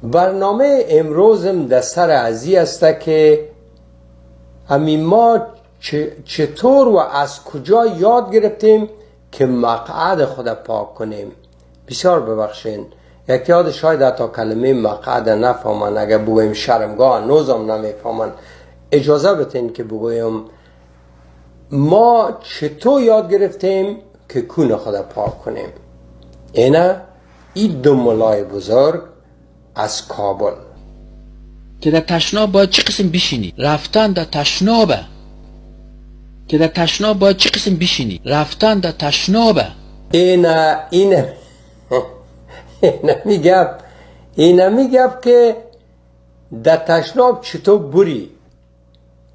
برنامه امروزم در سر ازی است که همین ما چطور و از کجا یاد گرفتیم که مقعد خود پاک کنیم. بسیار ببخشین، یک یاد شاید حتی کلمه مقعد نفهمن، اگر بگویم شرمگاه هنوزم نمیفهمن. اجازه بتین که بگویم ما چطور یاد گرفتیم که کون خود پاک کنیم. اینه این دو ملای بزرگ از کابل که در تشناب باید چه قسم بشینی؟ رفتن در تشنابه. که در تشناب باید چه قسم بشینی؟ رفتن در تشنابه. اینه اینه اینه میگم، اینه میگم که در تشناب چطور بری،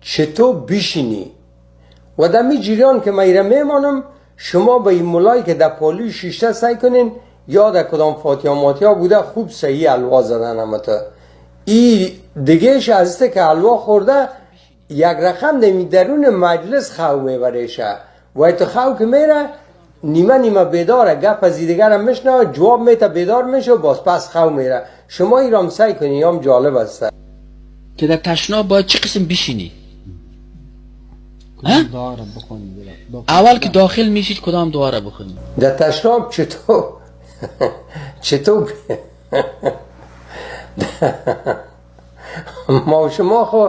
چطور بشینی. و در می جریان که من ایره میمانم، شما به این ملایی که در پالوی شیشته سعی کنین یا در کدام فاتیا ماتیا بوده خوب صحیح حلوا زدن همه تا ای دیگهش از که حلوا خورده یک رقم در درون مجلس خو میبریشه و تو خو که میره نیمه نیمه بیداره، گپ از دیگر هم میشنه، جواب میته، بیدار میشه و باز پس خو میره. شما ایرام سعی کنین، یام جالب است. که در تشناب باید چه قسم بشینی؟ اول که داخل میشید کدام دعا را بخونید؟ در تشناب چطور چطور ما و شما خو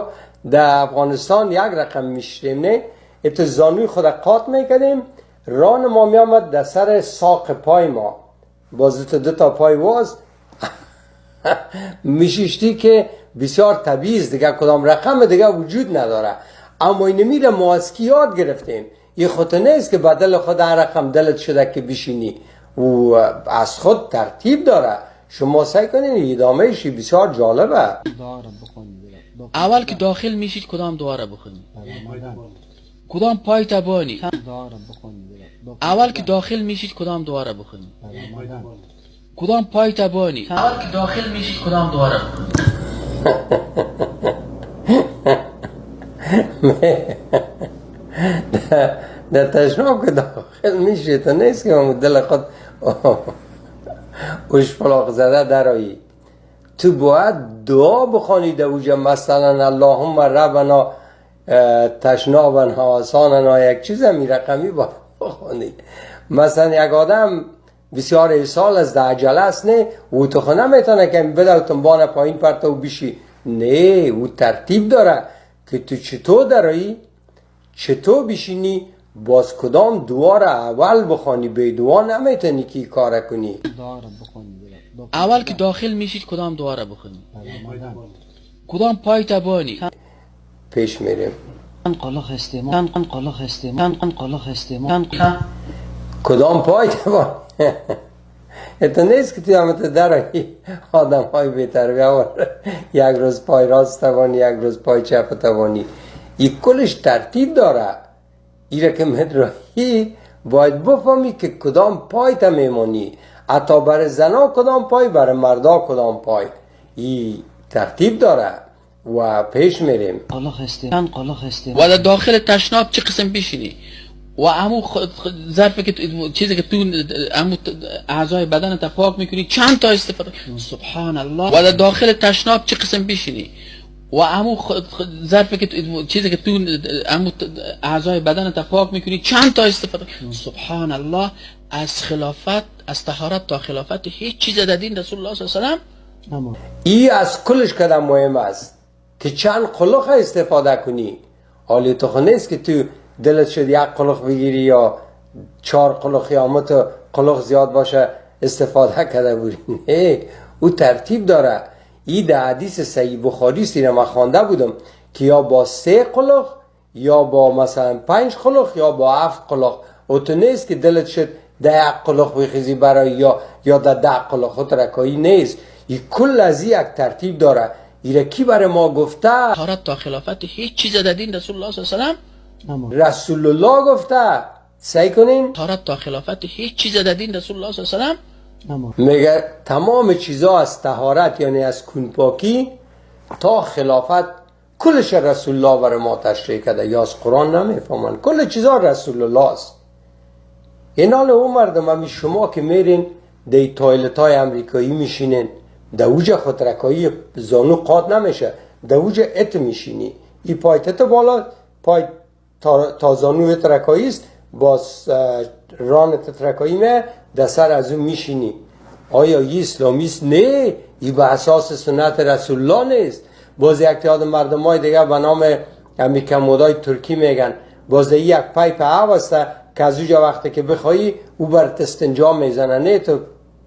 در افغانستان یک رقم میشتیم، نه؟ ات زانوی خود قات میکردیم، ران ما میامد در سر ساق پای ما، باز دو تا پای واز میشیشتی که بسیار طبیعی است، دیگه کدام رقم دیگه وجود نداره. اما اینو میره ما از کی یاد گرفتیم؟ یه خود نیست که بدل خود هر رقم دلت شده که بشینی، و از خود ترتیب داره. شما سعی کنین ادامهش بسیار جالبه. اول که داخل میشید کدام دعا را بخونید؟ کدام پای تبانی؟ اول که داخل میشید کدام دعا را بخونید؟ کدام پای تبانی؟ اول که داخل میشید کدام دعا را بخونید؟ در تشناب که داخل میشه تا نیست که دل خود اوش فلاق زده درایی. تو باید دعا بخوانی در اوجه، مثلا اللهم ربنا تشنابنا آساننا، یک چیز همی رقمی باید بخوانی. مثلا یک آدم بسیار ایسال از در عجله است، نه او تو خونه میتونه که بده و تنبان پایین پرته و بشی، نه او ترتیب داره که تو چطور درایی، چطور بشینی، باز کدام دعا را اول بخوانی. به دعا نمیتونی که کار کنی. اول که داخل میشید کدام دعا را بخونی؟ کدام پای تبانی؟ پیش میریم. کدام پای تبانی؟ اتو نیست که توی همه درایی آدم های بی‌تربیه یک روز پای راست توانی، یک روز پای چپ توانی. این کلش ترتیب داره. ایره که مدرایی باید بفهمی که کدام پای تا میمانی، حتی برای زنا کدام پای، برای مردا کدام پای، این ترتیب داره و پیش میریم. و در داخل تشناب چه قسم بشینی؟ و همون ظرفی که چیزی که تو همون اعضای بدن تا پاک میکنی چند تا استفاده. سبحان الله. و در داخل تشناب چه قسم بشینی؟ و همون ظرفی که چیزی که تو همون اعضای بدن تا پاک میکنی چند تا استفاده. سبحان الله. از خلافت، از طهارت تا خلافت هیچ چیز در دین رسول الله صلی الله علیه و سلم. ای از کلش کدام مهم است که چند قلق استفاده کنی. حالی تو نیست که تو دلت شد یک قلق بگیری یا 4 قلق یا مت قلق زیاد باشه استفاده کرده بودی. نه، او ترتیب داره. ای در حدیث صحیح بخاری است، اینو من خوانده بودم که یا با 3 قلق یا با مثلا 5 قلق یا با 7 قلق. او تو نیست که دلت شد ده 1 قلق بخیزی برای یا در 10 قلق، خود رکایی نیست. ای کل از یک ترتیب داره. ایره کی برای ما گفته؟ طهارت تا خلافت هیچ چیز در دین رسول الله صلی الله علیه و سلم. رسول الله گفته. سعی کنین طهارت تا خلافت هیچ چیز در دین رسول الله صلی الله علیه و سلم. میگه تمام چیزا از طهارت یعنی از کونپاکی تا خلافت کلش رسول الله برای ما تشریح کرده. یا از قرآن نمیفهمن، کل چیزا رسول الله است. این حال اون مردم همی شما که میرین دی تویلت های امریکایی میشینین، در اوج خود رکایی زانو قاد نمیشه، در اوج ات میشینی، ای پایت بالا، پای تا زانو رکایی است، باز ران ترکایی می در سر از اون میشینی. آیا ای اسلامی است؟ نه، ای به اساس سنت رسول الله نیست. باز یک تعداد مردم های دیگه به نام کمودای ترکی میگن، باز یک پایپ هوا است که از اوجا وقتی که بخوایی او بر استنجا میزنه، نه تو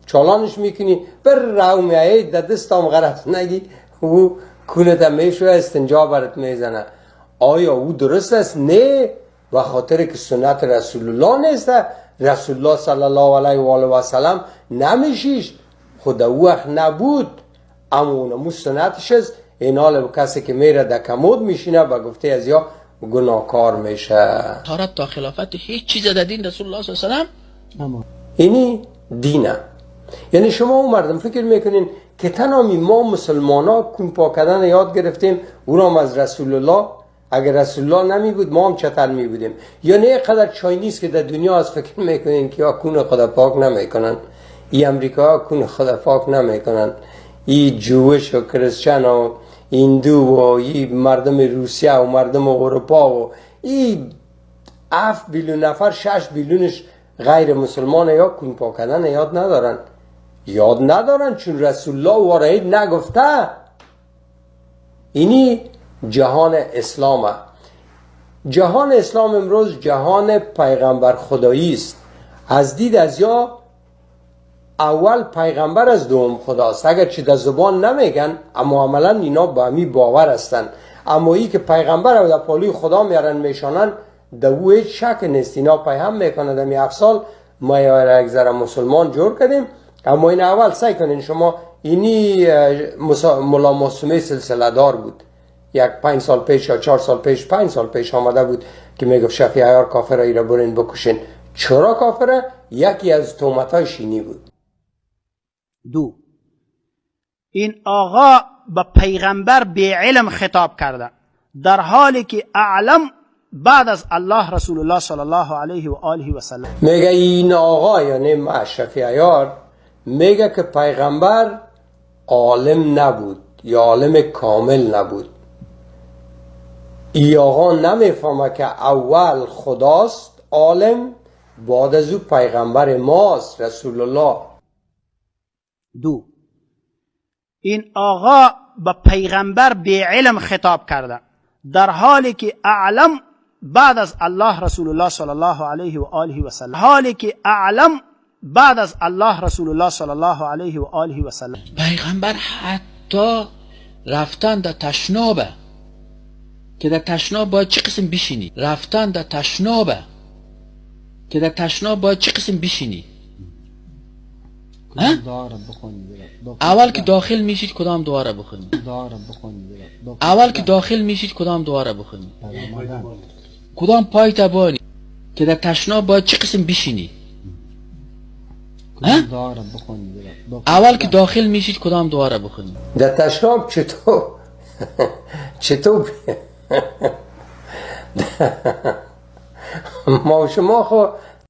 چالانش میکنی بر رو میایی در دستام غرض نگی، او کونت میشوه استنجا برات میزنه. آیا او درست است؟ نه، و خاطر که سنت رسول الله نیست. رسول الله صلی الله علیه و آله و سلم نمیشیش، خود او وقت نبود، اما اونمو سنتش است. این حال کسی که میره در کمود میشینه با گفته از یا گناهکار میشه. طهارت تا خلافت هیچ چیز در دین رسول الله صلی الله علیه و سلم اینی دینه. یعنی شما اون مردم فکر میکنین که تنها ما مسلمان ها کون پاک کردن یاد گرفتیم، او را از رسول الله، اگر رسول الله نمی بود ما هم چتر می بودیم. یعنی اینقدر چاینیز که در دنیا از فکر میکنین که یا کون خدا پاک نمیکنن، ای امریکا کون خدا پاک نمیکنن، ای جوش و کریسچن و هندو و ای مردم روسیه و مردم اروپا و ای 7 بیلیون نفر، 6 بیلیونش غیر مسلمان یا کون پاک کردن یاد ندارن. یاد ندارن چون رسول الله وارد نگفته. اینی جهان اسلامه. جهان اسلام امروز جهان پیغمبر خدایی است. از دید از یا اول پیغمبر از دوم خداست، اگرچه در زبان نمیگن اما عملا اینا به همی باور هستن. اما ای که پیغمبر رو در پالوی خدا میارن میشانن، در او هیچ شک نیست. اینا پیهم میکنن. در 7 سال ما یک ذره مسلمان جور کردیم، اما این اول سعی کنین شما. اینی ملا معصومه سلسله دار بود، یک 5 سال پیش یا 4 سال پیش، 5 سال پیش آمده بود که میگفت شفیع عیار کافره، ای را برین بکشین. چرا کافره؟ یکی از تهمت‌های شینی بود. دو، این آقا به پیغمبر بی علم خطاب کرده، در حالی که اعلم بعد از الله رسول الله صلی الله علیه و آله و سلم. میگه این آقا یعنی شفیع عیار میگه که پیغمبر عالم نبود یا عالم کامل نبود. ای آقا نمیفهمه که اول خداست عالم، بعد از او پیغمبر ماست رسول الله. دو، این آقا به پیغمبر بی علم خطاب کرده، در حالی که اعلم بعد از الله رسول الله صلی الله علیه و آله و سلم. حالی که اعلم بعد از الله رسول الله صلی الله علیه و آله و سلم. پیغمبر حتی رفتن در تشنابه که در تشناب باید چه قسم بشینی، رفتن در تشنابه که در تشناب باید چه قسم بشینی. اول که داخل میشید کدام دعا را بخونی؟ اول که داخل میشید کدام دعا را بخونی؟ کدام پای تبانی که در تشناب باید چه قسم بشینی؟ اول که داخل میشید کدام دعا را بخونی؟ در تشناب چطور چطور ما و شما خو